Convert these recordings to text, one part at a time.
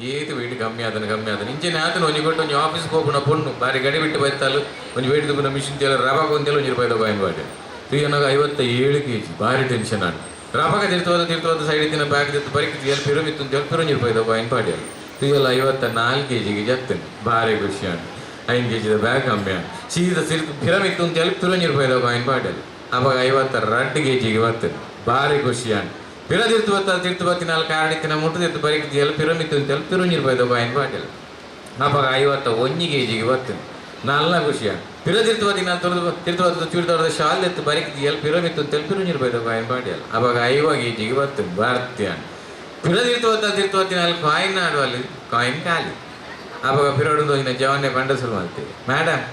ಏತು wait ಕಮ್ಮಿ ಆದನ ಕಮ್ಮಿ ಆದನ ಇಂಚಿನ ಆತನ ಒಂಜಿ ಕೊಟ್ಟು ಒಂಜಿ ಆಫೀಸ್ ಹೋಗುಣ ಪೊಣ್ಣು ಬಾರಿ ಗಡಿ ಬಿಟ್ಟು ಬೈತಾಲು ಒಂಜಿ ವೇಟ್ ದುಪ್ಪುನ ಮಿಷಿನ್ ತೇಲ ರಬಕ ಒಂದೆಲ್ಲ ಒಂಜಿ ರೂಪಾಯಿದ ಕಾಯಿನ್ ಬಾಟೆ ತುಯ್ಯನಾಗ 57 ಕೆಜಿ ಭಾರಿ ಟೆನ್ಷನ್ ಆಂಡ್ ರಬಕ ತಿರ್ತವಾದ ತಿರ್ತವಾದ ಸೈಡ್ ಇತ್ತಿನ ಬ್ಯಾಗ್ ತಿತ್ತು ಬರಿಕ್ ಎಲ್ ಪಿರು ಮಿತ್ತು ಅಂತ ಪಿರು ಒಂಜಿ ರೂಪಾಯಿದ ಕಾಯಿನ್ ಪಾಡ್ಯಾಲ ತುಯ್ಯಲ್ಲ 54 ಕೆಜಿಗೆ ಜತ್ತನು ಭಾರಿ ಖುಷಿ ಆಂಡ್ 5 ಕೆಜಿದ ಬ್ಯಾಗ್ ಕಮ್ಮಿ ಆಂಡ್ ಸೀದಾ ಸಿರ್ತು ಪಿರಮಿತ್ತು ಅಂತ ಹೇಳಿ ಪಿರು ಒಂಜಿ ರೂಪಾಯಿದ ಕಾಯಿನ್ ಪಾಡ್ಯಾಲ ಅವಾಗ 52 ಕೆಜಿಗೆ ಬರ್ತದೆ ಭಾರಿ ಖುಷಿ ಆಂಡ್ ಪಿರ ತಿರ್ತು ಬತ್ತ ತಿರ್ತು ಬತ್ತಿ ನಾಲ್ಕು ಕಾರಣಕ್ಕೆ ಮುಟ್ಟು ತಿರ್ತು ಬರಿಕ್ ಎಲ್ ಪಿರಮಿತ್ತು ಅಂತ ಹೇಳಿ ಪಿರು ಒಂಜಿ ರೂಪಾಯಿದ ಕಾಯಿನ್ ಪಾಡ್ಯಾಲ ಅವಾಗ 51 ಕೆಜಿಗೆ ಬರ್ತದೆ ನಲ್ಲ ಖುಷಿಯ ಪಿರ ತಿರ್ತು ಬತ್ತಿ ನಾನು ತುರಿದು ತಿರ್ತು ಬತ್ತ ಚೂಡಿದಾರದ ಶಾಲ್ ಎತ್ತು ಬರಿಕ್ ಎಲ್ ಪಿರಮಿತ್ತು ಅಂತ ಹೇಳಿ ಪಿರು ಒಂಜಿ ರೂಪಾಯಿದ ಕಾಯಿನ್ ಪಾಡ್ಯಾಲ ಅವಾಗ 50 ಕೆಜಿಗೆ ಬರ್ತದೆ ಬರ್ತೀಯ ಪಿರ ತಿರ್ತು ಬತ್ತ ತಿರ್ತು ಬತ್ತಿ ನಾಲ್ಕು ಕಾಯಿನ್ ಆಡುವಲ್ಲಿ ಕಾಯಿನ್ ಖಾಲಿ ಅವಾಗ ಪಿರೋಡು ಹೋಗಿನ ಜವನ್ನೇ ಬಂಡಸಲು ಮಾಡ್ತೀವಿ ಮೇಡಮ್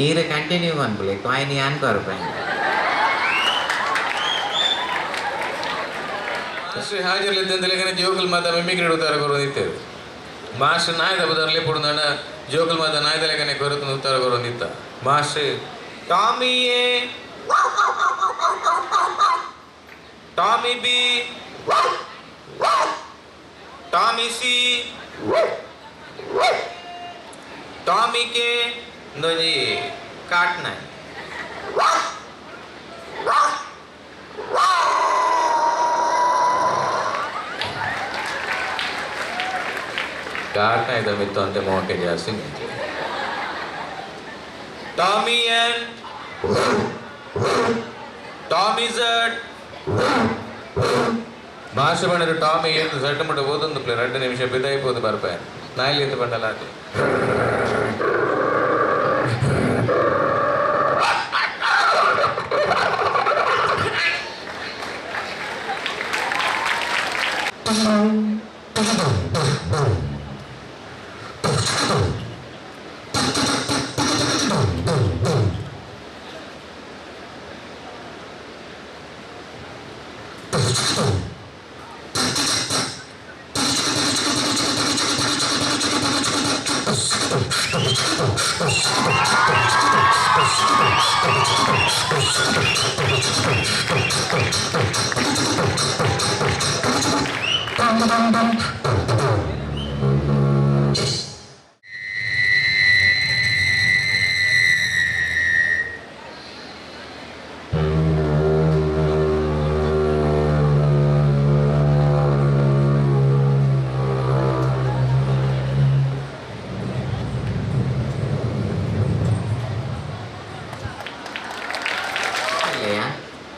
ಈರ ಕಂಟಿನ್ಯೂ ಅನ್ಬುಲೆ ಕಾಯಿನ್ ಯಾನ್ ಕೊರಪಾಯಿ ಮಾಸ್ಟರ್ ಹಾಜರ್ಲಿದ್ದಂತಲೇಖನ ಜೋಕುಲ್ ಮಾತ ಮಿಮಿಕ್ರಿ ಉತ್ತರ ಕೊರೊಂದಿತ್ತೇವೆ ಮಾಸ್ಟರ್ ನಾಯ್ದ ಬದರ್ಲೆ ಪುಡುಂದಣ ಜೋಕುಲ್ ಮಾತ ನಾಯ್ದ ಲೇಖನ ಕೊರತು ಉತ್ತರ ಕೊರೊಂದಿತ್ತ master Tommy A, Tommy B, Tommy C, Tommy K, ಒಂದೊಂಜಿ ಕಾಟ್ ನಾಯಿ ಕಾಟ್ ನಾಯ್ದ ಮಿತ್ತು ಅಂತೆ ಮೋಕೆ ಜಾಸ್ತಿ Tommy N, Tommy Z, ಭಾಷೆ ಬಂದರೆ ಟಾಮಿ ಏನು ಸೆಟ್ ಮುಟ್ಟ ಓದೊಂದು ಪ್ಲೇ 2 ನಿಮಿಷ ಬಿದಾಯಿಪೋದು ಬರ್ಪಾಯ ನಾಯಿಲಿ ಎತ್ತು ಬಂಡಲ ಆತೆ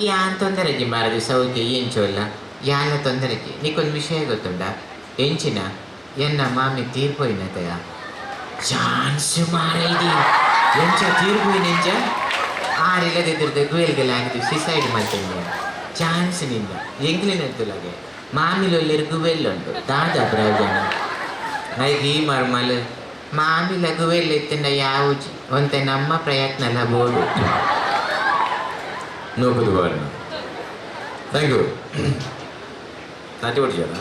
ಯಾನ್ ತೊಂದರೆಗೆ ಮಾರದು ಸೌಖ್ಯ ಎಂಚೋಲ್ಲ ಯಾನ ತೊಂದರೆಗೆ ನೀಕೊಂದು ವಿಷಯ ಗೊತ್ತುಂಡ ಎಂಚಿನ ಎನ್ನ ಮಾಮಿ ತೀರ್ಪೋಯಿನತೆಯ ಚಾನ್ಸ್ ಮಾರೈದಿ ಎಂಚ ತೀರ್ಪೋಯಿನ ಎಂಚ ಆರಿಲ್ಲದಿದ್ರದ ಗುವೆಲ್ಗೆಲ್ಲ ಆಗಿದ್ದು ಸುಸೈಡ್ ಮಾಡ್ತೇನೆ ಚಾನ್ಸ್ ನಿಂದ ಎಂಗ್ಲಿನದ್ದುಲಾಗೆ ಮಾಮಿಲೊಲ್ಲೆರ್ ಗುವೆಲ್ಲುಂಟು ದಾದಾ ಪ್ರಯೋಜನ ಐಕ್ ಈ ಮರ್ಮಲ್ ಮಾಮಿ ಲಘುವೆಲ್ಲ ಇತ್ತಂಡ ಯಾವುಜಿ ಒಂತೆ ನಮ್ಮ ಪ್ರಯತ್ನ ಎಲ್ಲ ಬೋಡು ನೂಕುದು ಬಾರಣ thank you ನಾಟಿ ಹೊಡಿಯೋಣ.